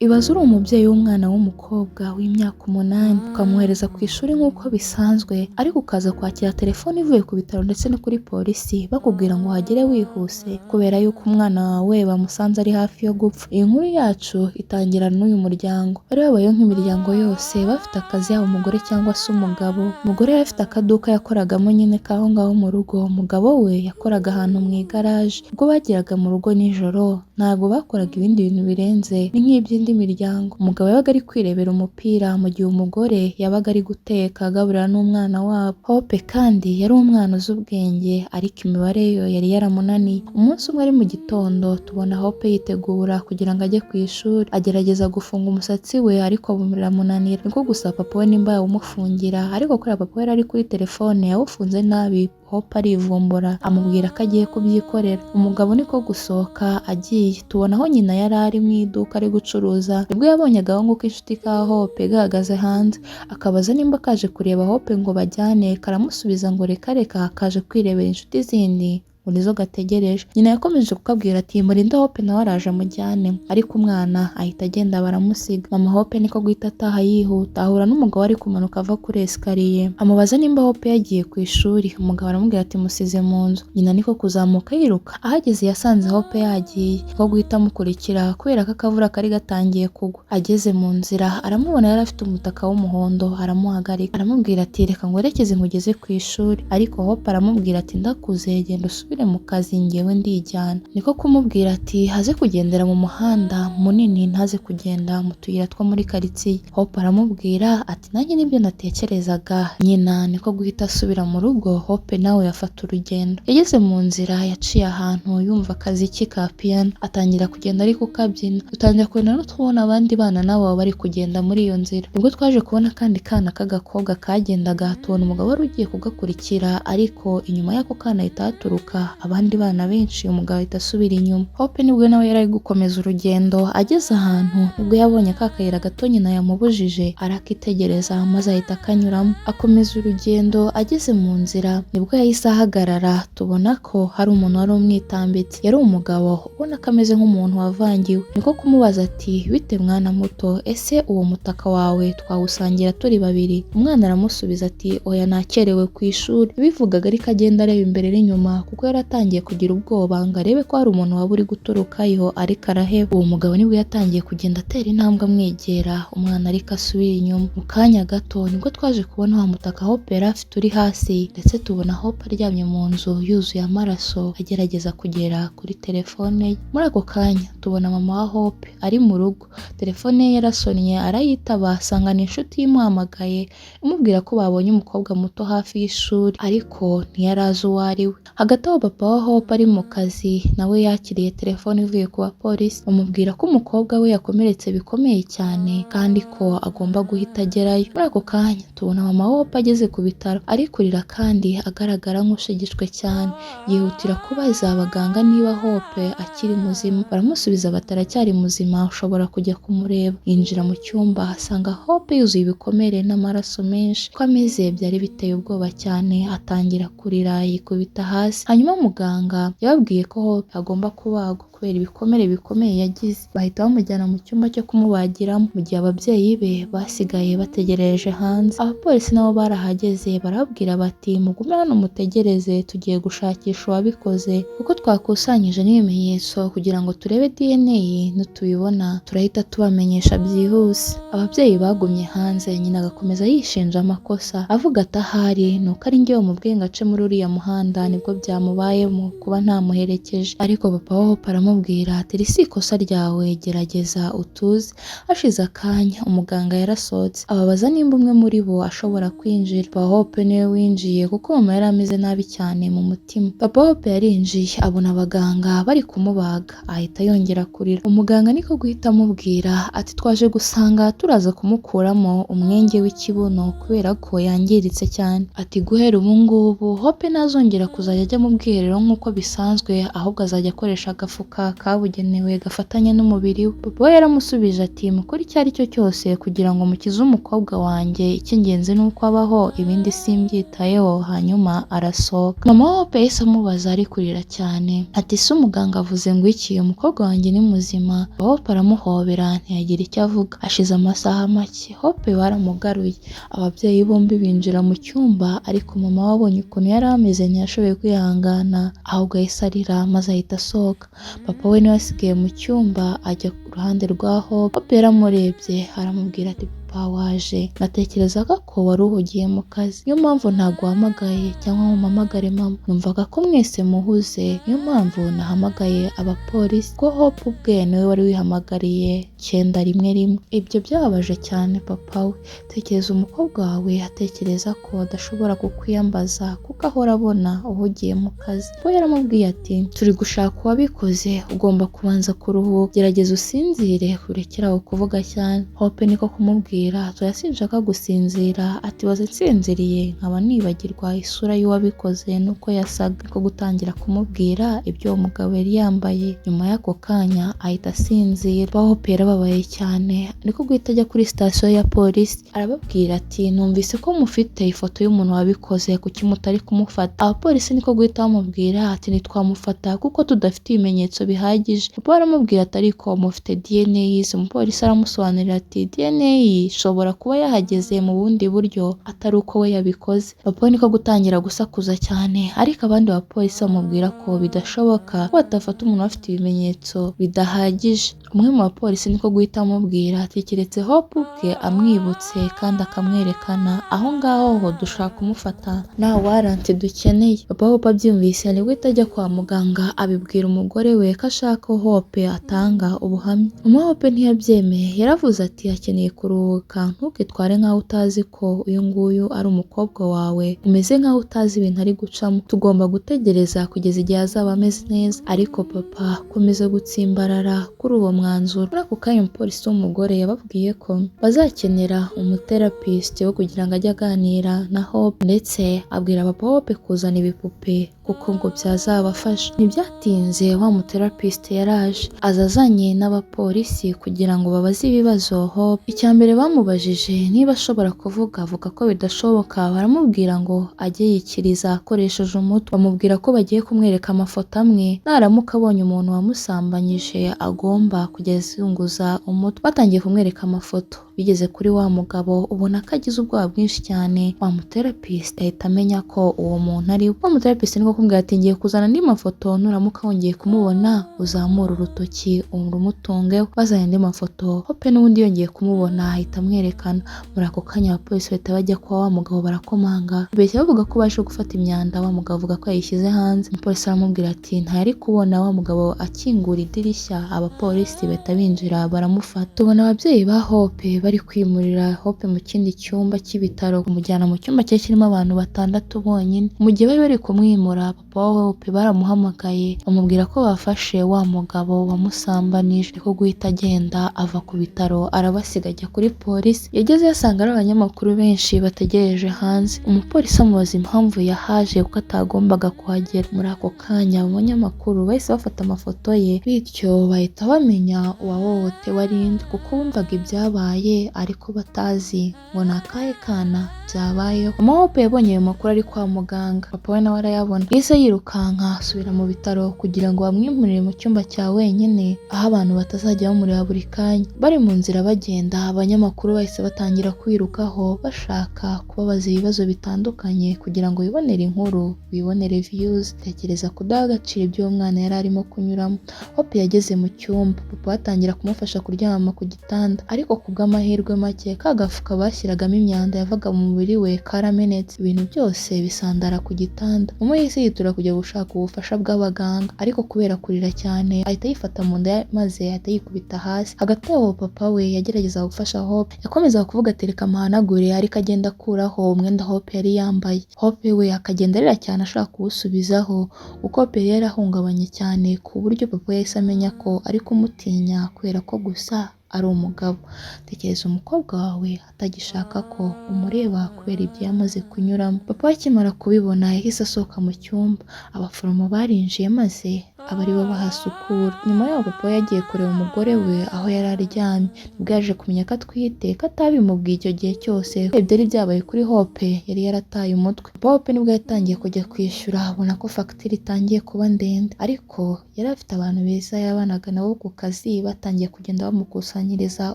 Ibaze uri umubyeyi w'umwana w'umukobwa w'imyaka 8, ukamwohereza ku ishuri nk'uko bisanzwe, ariko ukaza kwakira telefone ivuye ku bitaro ndetse no kuri polisi bakubwira ngo uhagere wihuse kubera yuko umwana wawe bamusanze ari hafi yo gupfa. Iyi nkuru yacu itangira n'uyu muryango. Bari babayeho nk'imiryango yose, bafite akazi yaba umugore cyangwa se umugabo. Umugore yari afite akaduka yakoragamo nyine k'aho ngaho mu rugo, umugabo we yakoraga ahantu mu igaraje. Ubwo bageraga mu rugo nijoro ntabwo bakoraga ibindi bintu birenze, ni nk'iby'indi miryango. Umugabo yabaga ari kwirebera umupira mu gihe umugore yabaga ari guteka agaburira n'umwana wabo. Hope kandi yari umwana uzi ubwenge ariko imibare yo yari yaramunaniye. Umunsi umwe ari mu gitondo tubona Hope yitegura kugira ngo ajye ku ishuri, agerageza gufunga umusatsi we ariko biramunanira. Niko gusa papa we nimba yawumufungira, ariko kubera papa we yari ari kuri telefone yawufunze nabi, Hope arivumbura amubwira ko agiye kubyikorera. Umugabo niko gusohoka agiye, tubona aho nyina yari ari mu iduka ari gucuruza, nibwo yabonye agahungu k'inshuti ka Hope gahagaze hanze, akabaza nimba kaje kureba Hope ngo bajyane, karamusubiza ngo reka reka kaje kwirebera inshuti zindi ngo nizo gategereje. Nyina yakomeje kukabwira ati murinde Hope nawe araje amujyane, ariko umwana ahita agenda baramusiga. Mama Hope niko guhita ataha yihuta, ahura n'umugabo ari kumanuka ava kuri escalier, amubaza nimba Hope yagiye ku ishuri, umugabo aramubwira ati musize mu nzu. Nyina niko kuzamuka yiruka, ahageze yasanze Hope yagiye, niko guhita amukurikira kubera ko akavura kari gatangiye kugwa. Ageze mu nzira aramubona yari afite umutaka w'umuhondo, aramuhagarika aramubwira ati reka ngwerekeze nkugeze ku ishuri, ariko Hope aramubwira ati ndakuze genda usubire mu kazi njyewe ndijyana. Niko kumubwira ati haze kugendera mu muhanda munini ntaze kugenda mu tuyira two muri karitsiye. Hope aramubwira ati nanjye nibyo natekerezaga. Nyina niko guhita asubira mu rugo, Hope nawe afata urugendo. Yageze mu nzira yaciye ahantu yumva akaziki ka piano, atangira kugenda ari kukabyina. Dutangira kugenda no tubona abandi bana nabo bari kugenda muri iyo nzira. Nibwo twaje kubona akandi kana k'agakobwa kagendaga, tubona umugabo wari ugiye kugakurikira, ariko inyuma y'ako kana hahita haturuka abandi bana benshi, umugabo ahita asubira inyuma. Hope nibwo nawe yari ari gukomeza urugendo, ageze ahantu nibwo yabonye ka kayira gato nyina yamubujije, arakitegereza maze ahita akanyuramo, akomeza urugendo. Ageze mu nzira nibwo yahise ahagarara, tubona ko hari umuntu wari umwitambitse. Yari umugabo ubona ko ameze nk'umuntu wavangiwe, niko kumubaza ati bite mwana muto, ese uwo mutaka wawe twawusangira turi babiri? Umwana aramusubiza ati oya nakerewe ku ishuri. Yabivugaga ariko agenda areba imbere n'inyuma kuko yari atangiye kugira ubwoba ngo arebe ko hari umuntu waba uri guturukayo, ariko araheba. Uwo mugabo nibwo yatangiye kugenda atera intambwe amwegera, umwana ariko asubira inyuma. Mu kanya gato nibwo twaje kubona wa mutaka Hope yari afite uri hasi, ndetse tubona Hope aryamye mu nzu yuzuye amaraso agerageza kugera kuri telefone ye. Muri ako kanya tubona mama wa Hope ari mu rugo, telefone ye yarasonnye arayitaba, asanga ni inshuti ye imuhamagaye imubwira ko babonye umukobwa muto hafi y'ishuri, ariko ntiyari azi uwo ari we. Hagati aho papa wa Hope ari mu kazi nawe yakiriye telefone ivuye ku bapolisi, bamubwira ko umukobwa we yakomeretse bikomeye cyane kandi ko agomba guhita agerayo. Muri ako kanya tubona mama wa Hope ageze ku bitaro ari kurira kandi agaragara nk'ushegeshwe cyane, yihutira kubaza abaganga niba Hope akiri muzima, baramusubiza bati aracyari muzima ushobora kujya kumureba. Yinjira mu cyumba asanga Hope yuzuye ibikomere n'amaraso menshi, uko ameze byari biteye ubwoba cyane, atangira kurira yikubita hasi. Hanyuma muganga yababwiye ko Hope agomba kubagwa kubera ibikomere bikomeye yagize, bahita bamujyana mu cyumba cyo kumubagiramo, mu gihe ababyeyi be basigaye bategereje hanze. Abapolisi nabo barahageze barababwira bati mugume hano mutegereze, tugiye gushakisha uwabikoze kuko twakusanyije n'ibimenyetso kugira ngo turebe DNA, nitubibona turahita tubamenyesha byihuse. Ababyeyi bagumye hanze, nyina agakomeza yishinja amakosa avuga ati ahari ni uko ari njye wamubwiye ngo ace muri uriya muhanda nibwo byamubayemo kuba ntamuherekeje. Ariko papa wa Hope aramubwira ati iri si ikosa ryawe, gerageza utuze. Hashize akanya umuganga yarasohotse ababaza nimba umwe muri bo ashobora kwinjira. Papa Hope niwe winjiye kuko mama yari ameze nabi cyane mu mutima. Papa Hope yarinjiye abona abaganga bari kumubaga ahita yongera kurira. Umuganga niko guhita amubwira ati twaje gusanga turaza kumukuramo umwenge w'ikibuno kubera ko yangiritse cyane. Ati guhera ubu ngubu Hope ntazongera kuzajya ajya mu bwiherero nk'uko bisanzwe, ahubwo azajya akoresha agapfukamunwa. gafuka kabugenewe gafatanye n'umubiri we. Papa we yaramusubije ati mukore icyo ari cyo cyose kugira ngo mukize umukobwa wanjye, icy'ingenzi ni uko abaho, ibindi simbyitayeho. Hanyuma arasohoka. Mama wa Hope yahise amubaza ari kurira cyane ati se umuganga avuze ngo iki, umukobwa wanjye ni muzima? Hope aramuhobera ntiyagira icyo avuga. Hashize amasaha make Hope baramugaruye, ababyeyi bombi binjira mu cyumba, ariko mama we abonye ukuntu yari ameze ntiyashoboye kwihangana, ahubwo yahise arira maze ahita asohoka. Papa we niwe asigaye mu cyumba ajya ku ruhande rwa Hope. Hope yaramurebye aramubwira ati papa waje, natekerezaga ko wari uhugiye mu kazi, niyo mpamvu ntaguhamagaye cyangwa ngo mpamagare mama, numvaga ko mwese muhuze, niyo mpamvu nahamagaye abapolisi, ko Hope ubwe niwe wari wihamagariye 911. Ibyo byababaje cyane papa we. Tekereza umukobwa wawe atekereza ko adashobora kukwiyambaza kuko ahora abona uhugiye mu kazi. We yaramubwiye ati turi gushaka uwabikoze, ugomba kubanza kuruhuka, gerageza usinzire urekere aho kuvuga cyane. Hope niko kumubwira ati sinshaka gusinzira, ati baze nsinziriye nkaba nibagirwa isura y'uwabikoze n'uko yasaga. Niko gutangira kumubwira ibyo uwo mugabo yari yambaye. Nyuma y'ako kanya ahita asinzira. Papa Hope yarababaye cyane, niko guhita ajya kuri sitasiyo ya polisi arababwira ati numvise ko mufite ifoto y'umuntu wabikoze, kuki mutari kumufata? Abapolisi niko guhita bamubwira ati ntitwamufata kuko tudafite ibimenyetso bihagije. Papa aramubwira ati ariko mufite DNA. Umupolisi aramusobanurira ati DNA ishobora kuba yahageze mu bundi buryo atari uko we yabikoze. Papa niko gutangira gusakuza cyane, ariko abandi bapolisi bamubwira ko bidashoboka ko batafata umuntu bafite ibimenyetso bidahagije. Umwe mu bapolisi niko guhita amubwira ati keretse Hope ubwe amwibutse kandi akamwerekana, aho ngaho ho dushaka kumufata nta warrant dukeneye. Papa Hope abyumvise ari guhita ajya kwa muganga abibwira umugore we ko ashaka ko Hope atanga ubuhamya. Mama Hope ntiyabyemeye, yaravuze ati akeneye kuruhuka, ntukitware nkaho utazi ko uyu nguyu ari umukobwa wawe, umeze nkaho utazi ibintu ari gucamo, tugomba gutegereza kugeza igihe azaba ameze neza. Ariko papa akomeza gutsimbarara kuri uwo mwanzuro. Muri ako kanya umupolisi w'umugore yababwiye ko bazakenera umutherapist wo kugira ngo ajye aganira na Hope, ndetse abwira papa Hope kuzana ibipupe kuko ngo byazabafasha. Ntibyatinze wa mutherapist yaraje, aza azanye n'abapolisi kugira ngo babaze ibibazo Hope. Icya mbere bamubajije niba ashobora kuvuga, avuga ko bidashoboka, baramubwira ngo ajye yikiriza akoresheje umutwe, bamubwira ko bagiye kumwereka amafoto amwe, naramuka abonye umuntu wamusambanyije agomba kujya azunguza umutwe. Batangiye kumwereka amafoto, bigeze kuri wa mugabo ubona ko agize ubwoba bwinshi cyane, wa mutherapist ahita amenya ko uwo muntu ari we. Wa mutherapist niko kumubwira ati ngiye kuzana andi mafoto, nuramuka wongeye kumubona uzamure urutoki urumutungeho. Bazanye andi mafoto, Hope n'ubundi yongeye kumubona ahita amwerekana. Muri ako kanya abapolisi bahita bajya kwa wa mugabo barakomanga, bibeshya bavuga ko baje gufata imyanda, wa mugabo avuga ko yayishyize hanze. Umupolisi aramubwira ati ntayari kubona. Wa mugabo akingura idirishya, abapolisi bahita binjira baramufata. Tubona ababyeyi ba Hope bari kwimurira Hope mu kindi cyumba cy'ibitaro, kumujyana mu cyumba cyari kirimo abantu batandatu bonyine. Mu gihe bari bari kumwimura, papa wa Hope baramuhamagaye bamubwira ko bafashe wa mugabo wamusambanije, niko guhita agenda ava ku bitaro arabasiga ajya kuri polisi. Yagezeyo asanga ari abanyamakuru benshi bategereje hanze. Umupolisi amubaza impamvu yahaje kuko atagombaga kuhagera. Muri ako kanya abanyamakuru bahise bafata amafoto ye, bityo bahita bamenya uwahohotewe ari nde, kuko bumvaga ibyabaye ariko batazi ngo ni akahe kana byabayeho. Mama Hope yabonye ayo makuru ari kwa muganga, papa we nawe arayabona. Yahise yirukanka asubira mu bitaro kugira ngo bamwimurire mu cyumba cya wenyine, aho abantu batazajya bamureba buri kanya. Bari mu nzira bagenda, abanyamakuru bahise batangira kwirukaho bashaka kubabaza ibibazo bitandukanye kugira ngo bibonere inkuru, bibonere views. Tekereza kudaha agaciro ibyo uwo mwana yari arimo kunyuramo. Hope yageze mu cyumba, papa atangira kumufasha kuryama ku gitanda, ariko ku bw'amahirwe make ka gafuka bashyiragamo imyanda yavaga mu mubiri we karamenetse, ibintu byose bisandara ku gitanda. Mama yahise yitura kujya gushaka ubufasha bw'abaganga, ariko kubera kurira cyane ahita yifata mu nda maze ahita yikubita hasi. Hagati aho papa we yageragezaga gufasha Hope, yakomezaga kuvuga ati reka muhanagure, ariko agenda akuraho umwenda Hope yari yambaye. Hope we akagenda arira cyane ashaka kuwusubizaho, kuko Hope yari yarahungabanye cyane ku buryo papa yahise amenya ko ari kumutinya kubera ko gusa ari umugabo. Tekereza umukobwa wawe atagishaka ko umureba kubera ibyo yamaze kunyuramo. Papa we akimara kubibona yahise asohoka mu cyumba, abaforomo barinjiye maze aba aribo bahasukura. Nyuma yaho papa we yagiye kureba umugore we aho yari aryamye, nibwo yaje kumenya ko atwite, ko atabimubwiye icyo gihe cyose byari byabaye kuri Hope yari yarataye umutwe. Papa Hope nibwo yatangiye kujya kwishyura, abona ko fagitire itangiye kuba ndende, ariko yari afite abantu beza yabanaga nabo ku kazi, batangiye kugenda bamukusanyiriza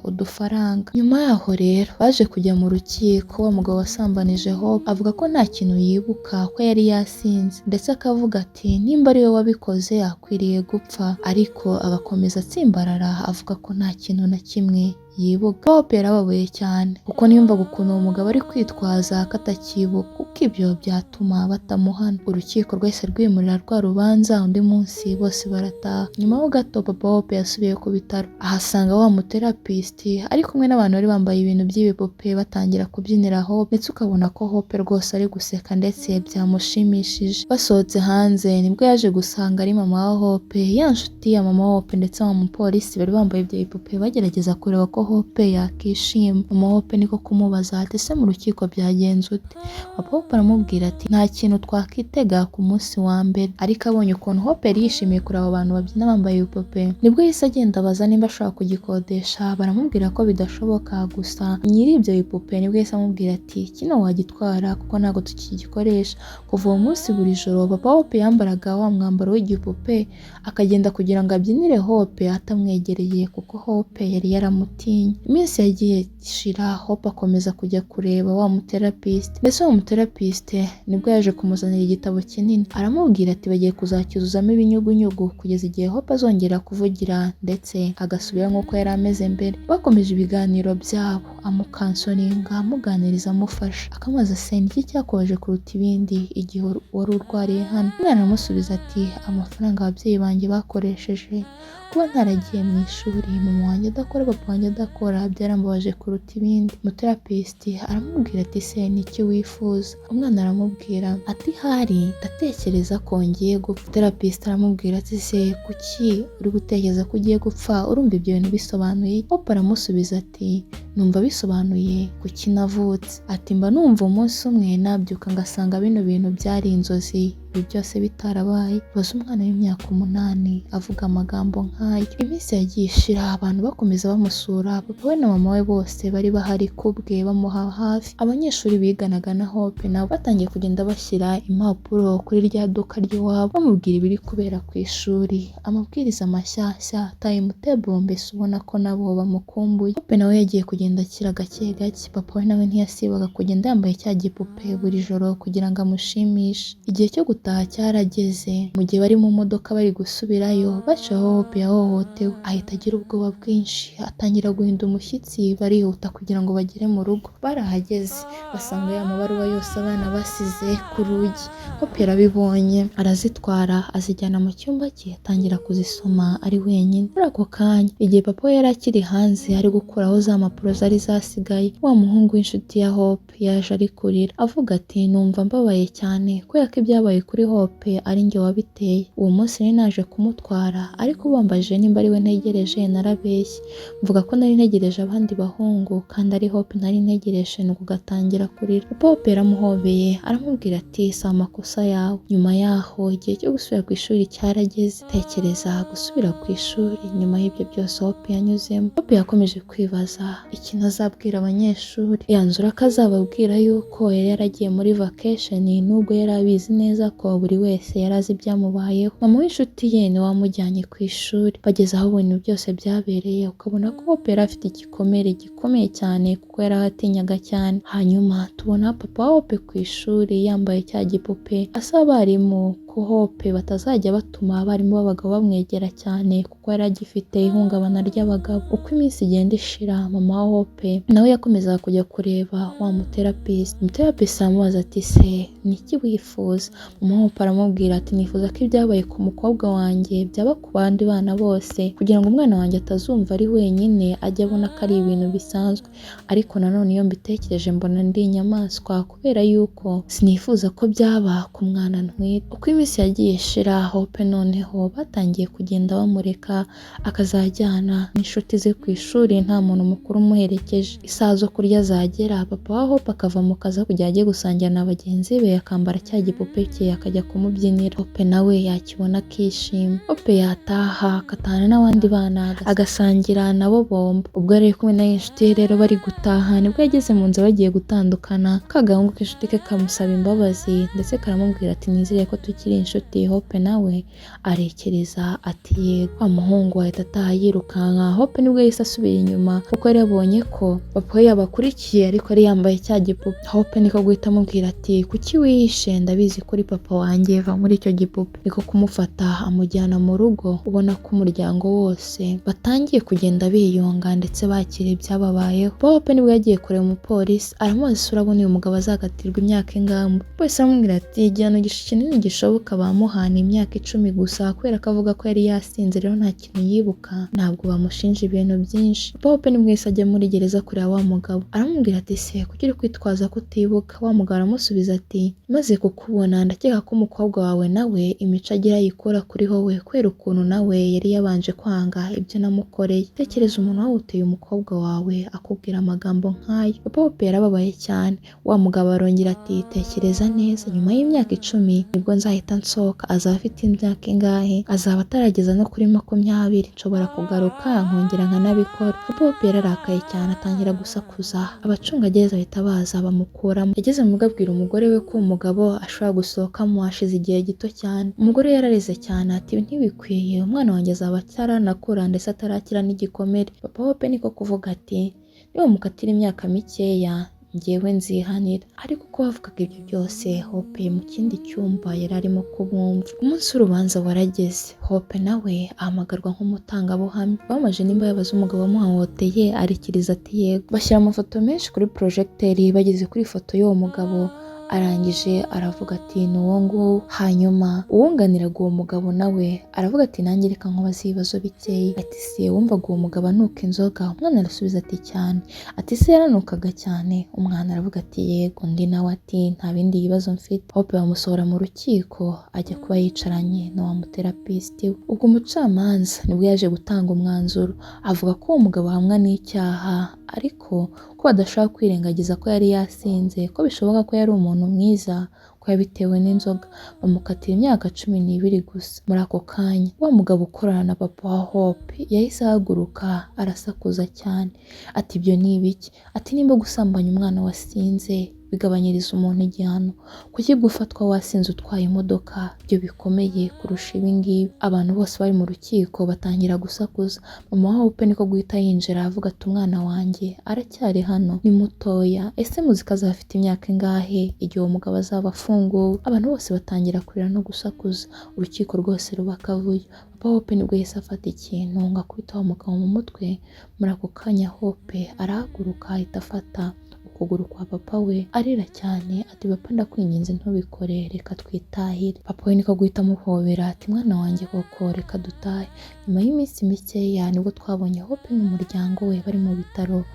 udufaranga. Nyuma yaho rero baje kujya mu rukiko, wa mugabo wasambanije Hope avuga ko nta kintu yibuka, ko yari yasinze, ndetse akavuga ati nimba ari we wabikoze akwiriye gupfa, ariko agakomeza atsimbarara avuga ko nta kintu na kimwe yibuka. Hope yarababaye cyane kuko niyumvaga ukuntu uwo mugabo ari kwitwaza ko atakibuka, kuko ibyo byatuma batamuhana. Urukiko rwahise rwimurira rwa rubanza undi munsi, bose barataha. Nyuma ho gato papa Hope yasubiye ku bitaro, ahasanga wa muterapisiti ari kumwe n'abantu bari bambaye ibintu by'ibipupe, batangira kubyinira Hope, ndetse ukabona ko Hope rwose ari guseka ndetse byamushimishije. Basohotse hanze nibwo yaje gusanga ari mama wa Hope, ya nshuti ya mama wa Hope ndetse wa mupolisi bari bambaye ibyo bipupe, bagerageza kureba ko Hope yakishima. Mama Hope niko kumubaza ati ese mu rukiko byagenze ute? Papa Hope aramubwira ati nta kintu twakitega ku munsi wa mbere. Ariko abonye ukuntu Hope yari yishimiye kureba abo bantu babyina bambaye ibipupe, nibwo yahise agenda abaza nimba ashobora kugikodesha, baramubwira ko bidashoboka. Gusa nyiri ibyo bipupe nibwo yahise amubwira ati kino wagitwara kuko ntabwo tukigikoresha. Kuva uwo munsi buri joro papa Hope yambaraga wa mwambaro w'igipupe akagenda kugira ngo abyinire Hope atamwegereye, kuko Hope yari yaramutinye. Iminsi yagiye ishira, Hope akomeza kujya kureba wa muterapisite, ndetse uwo muterapisite nibwo yaje kumuzanira igitabo kinini, aramubwira ati bagiye kuzacyuzuzamo ibinyugunyugu kugeza igihe Hope azongera kuvugira ndetse agasubira nk'uko yari ameze mbere. Bakomeje ibiganiro byabo, amukansoringa, amuganiriza, amufasha, akamubaza se ni iki cyakubaje kuruta ibindi igihe wari urwariye hano? Umwana aramusubiza ati amafaranga ababyeyi banjye bakoresheje, kuba ntaragiye mu ishuri, mama wanjye adakora, papa wanjye adakora, byarambabaje kuruta ibindi. Umuterapisiti aramubwira ati se ni iki wifuza? Umwana aramubwira ati hari ndatekereza ko ngiye gupfa. Umuterapisiti aramubwira ati se kuki uri gutekereza ko ugiye gupfa? Urumva ibyo bintu bisobanuye? Hope aramusubiza ati numva bisobanuye kuki navutse. Ati mba numva umunsi umwe nabyuka ngasanga bino bintu byari inzozi, ibi byose bitarabaye. Baza umwana w'imyaka 8 avuga amagambo nk'ayo. Iminsi yagiye ishira, abantu bakomeza bamusura, papa we na mama we bose bari bahari kubwe, bamuha hafi. Abanyeshuri biganaga na Hope nabo batangiye kugenda bashyira impapuro kuri rya duka ry'iwabo, bamubwira ibiri kubera ku ishuri, amabwiriza mashyashya, timetable, mbese ubona ko nabo bamukumbuye. Hope nawe yagiye kugenda akira gake gake. Papa we nawe ntiyasibaga kugenda yambaye cya gipupe buri joro kugira ngo amushimishe. Igihe cyo gutaha cyarageze, mu gihe bari mu modoka bari gusubirayo, baca aho Hope yahohotewe, ahita agira ubwoba bwinshi, atangira guhinda umushyitsi, barihuta kugira ngo bagere mu rugo. Barahageze basanga ya mabaruwa yose abana basize ku rugi. Hope yarabibonye, arazitwara azijyana mu cyumba cye, atangira kuzisoma ari wenyine. Muri ako kanya igihe papa we yari akiri hanze ari gukuraho za mpapuro zari zasigaye, wa muhungu w'inshuti ya Hope yaje ari kurira avuga ati numva mbabaye cyane kubera ko ibyabaye kuri Hope ari njye wabiteye. Uwo munsi nari naje kumutwara, ariko bambajije nimba ari we ntegereje narabeshye, mvuga ko nari ntegereje abandi bahungu kandi ari Hope nari ntegereje, nuko gatangira kurira. Papa Hope yaramuhobeye aramubwira ati si amakosa yawe. Nyuma yaho igihe cyo gusubira ku ishuri cyarageze. Tekereza gusubira ku ishuri nyuma y'ibyo byose Hope yanyuzemo. Hope yakomeje kwibaza ikintu azabwira abanyeshuri, yanzura ko azababwira yuko yari yaragiye muri vacation, nubwo yari abizi neza ko buri wese yari azi ibyamubayeho. Mama w'inshuti ye niwe wamujyanye ku ishuri. Bageze aho ibintu byose byabereye, ukabona ko Hope yari afite igikomere gikomeye cyane kuko yari ahatinyaga cyane. Hanyuma tubona papa wa Hope ku ishuri yambaye cya gipupe, asaba abarimu ko Hope batazajya batuma abarimu b'abagabo bamwegera cyane kuko yari agifite ihungabana ry'abagabo. Uko iminsi igenda ishira, mama wa Hope nawe yakomezaga kujya kureba wa muterapisiti. Umuterapisi aramubaza ati se ni iki wifuza? Mama wa Hope aramubwira ati nifuza ko ibyabaye ku mukobwa wanjye byaba ku bandi bana bose, kugira ngo umwana wanjye atazumva ari wenyine, ajye abona ko ari ibintu bisanzwe. Ariko nanone iyo mbitekereje mbona ndi inyamaswa kubera yuko sinifuza ko byaba ku mwana ntwite. Uko iminsi Uko iminsi yagiye ishira, Hope noneho batangiye kugenda bamureka akazajyana n'inshuti ze ku ishuri nta muntu mukuru umuherekeje. Isaha zo kurya zagera, papa wa Hope akava mu kazi aho kugira ajye gusangira na bagenzi be, akambara cya gipupe cye akajya kumubyinira. Hope nawe yakibona akishima. Hope yataha akatahana n'abandi bana agasangira nabo bombo. Ubwo yari ari kumwe na inshuti ye rero bari gutaha, nibwo yageze mu nzu bagiye gutandukana, ka gahungu k'inshuti ke kamusaba imbabazi ndetse karamubwira ati nizere ko tukiri inshuti. Hope nawe arekereza ati yego. Wa muhungu ahita ataha yirukanka. Hope nibwo yahise asubira inyuma kuko yari yabonye ko papa we yabakurikiye ariko yari yambaye cya gipupe. Hope niko guhita amubwira ati kuki wihishe, ndabizi kuri papa wanjye, va muri icyo gipupe. Niko kumufata amujyana mu rugo, ubona ko umuryango wose batangiye kugenda biyunga ndetse bakira ibyababayeho. Hope nibwo yagiye kureba umupolisi, aramubaza ese urabona uyu mugabo azakatirwa imyaka ingahe? Umupolisi aramubwira ati igihano kinini gishoboka bamuhana imyaka 10 gusa, kubera ko avuga ko yari yasinze rero nta kintu yibuka, ntabwo bamushinja ibintu byinshi. Hope nibwo yahise ajya muri gereza kureba wa mugabo, aramubwira ati se kuki uri kwitwaza ko utibuka? Wa mugabo aramusubiza ati maze kukubona ndakeka ko umukobwa wawe nawe imico agira ayikura kuri wowe, kubera ukuntu nawe yari yabanje kwanga ibyo namukoreye. Tekereza umuntu wawuteye umukobwa wawe akubwira amagambo nk'ayo. Papa Hope yarababaye cyane. Wa mugabo arongera ati tekereza neza, nyuma y'imyaka 10 nibwo nzahita nsohoka, azaba afite imyaka ingahe? Azaba atarageza no kuri 20, nshobora kugaruka nkongera nkanabikora. Papa Hope yararakaye cyane atangira gusakuza, abacungagereza bahita baza bamukuramo. Yageze mu rugo abwira umugore we ko umugabo ashobora gusohokamo hashize igihe gito cyane. Umugore yararize cyane ati ntibikwiye, umwana wanjye azaba ataranakura ndetse atarakira n'igikomere. Papa Hope niko kuvuga ati niba mukatira imyaka mikeya njyewe nzihanira. Ariko uko bavugaga ibyo byose, Hope mu kindi cyumba yari arimo kubumva. Umunsi w'urubanza warageze, Hope nawe ahamagarwa nk'umutangabuhamya. Bamaje nimba yabaza umugabo wamuhohoteye, arikiriza ati yego. Bashyira amafoto menshi kuri projecteur, bageze kuri ifoto y'uwo mugabo arangije aravuga ati ni uwo nguwo. Hanyuma uwunganiraga uwo mugabo nawe aravuga ati nanjye reka nkubaze ibibazo bikeya. Ati se wumvaga uwo mugabo anuka inzoga? Umwana arasubiza ati cyane. Ati se yaranukaga cyane? Umwana aravuga ati yego. Undi nawe ati nta bindi bibazo mfite. Hope bamusohora mu rukiko ajya kuba yicaranye na wa muterapisiti we. Ubwo umucamanza nibwo yaje gutanga umwanzuro, avuga ko uwo mugabo ahamwa n'icyaha ariko ko badashobora kwirengagiza ko yari yasinze, ko bishoboka ko yari umuntu mwiza, ko yabitewe n'inzoga. Bamukatira imyaka 12 gusa. Muri ako kanya wa mugabo ukorana na papa wa Hope yahise ahaguruka arasakuza cyane ati ibyo ni ibiki? Ati nimba gusambanya umwana wasinze bigabanyiriza umuntu igihano, kuki gufatwa wasinze utwaye imodoka byo bikomeye kurusha ibi ngibi? Abantu bose bari mu rukiko batangira gusakuza. Mama wa Hope niko guhita yinjira avuga ati umwana wanjye aracyari hano ni mutoya, ese muzi ko azaba afite imyaka ingahe igihe uwo mugabo azaba afunguwe? Abantu bose batangira kurira no gusakuza, urukiko rwose ruba akavuyo. Papa Hope nibwo yahise afata ikintu ngo akubite wa mugabo mu mutwe. Muri ako kanya Hope arahaguruka ahita afata ukuguru kwa papa we arira cyane ati papa ndakwinginze ntubikore, reka twitahire. Papa we niko guhita amuhobera ati mwana wanjye koko reka dutahe. Nyuma y'iminsi mikeya nibwo twabonye Hope n'umuryango we bari mu bitaro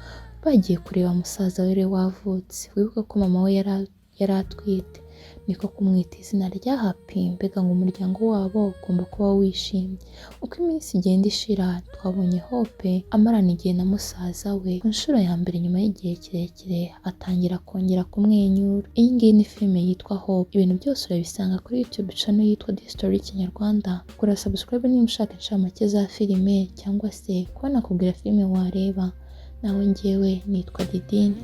bagiye kureba musaza we wavutse. Wibuke ko mama we yari atwite, niko kumwita izina rya Happy. Mbega ngo umuryango wabo ugomba kuba wishimye. Uko iminsi igenda ishira twabonye Hope amarana igihe na musaza we ku nshuro ya mbere nyuma y'igihe kirekire atangira kongera kumwenyura. Iyi ngiyi ni filime yitwa Hope. Ibintu byose urabisanga kuri YouTube channel yitwa The Story Kinyarwanda. Kora subscribe niba ushaka incamake za filime cyangwa se kuba nakubwira filime wareba. Nawe njyewe nitwa Didine.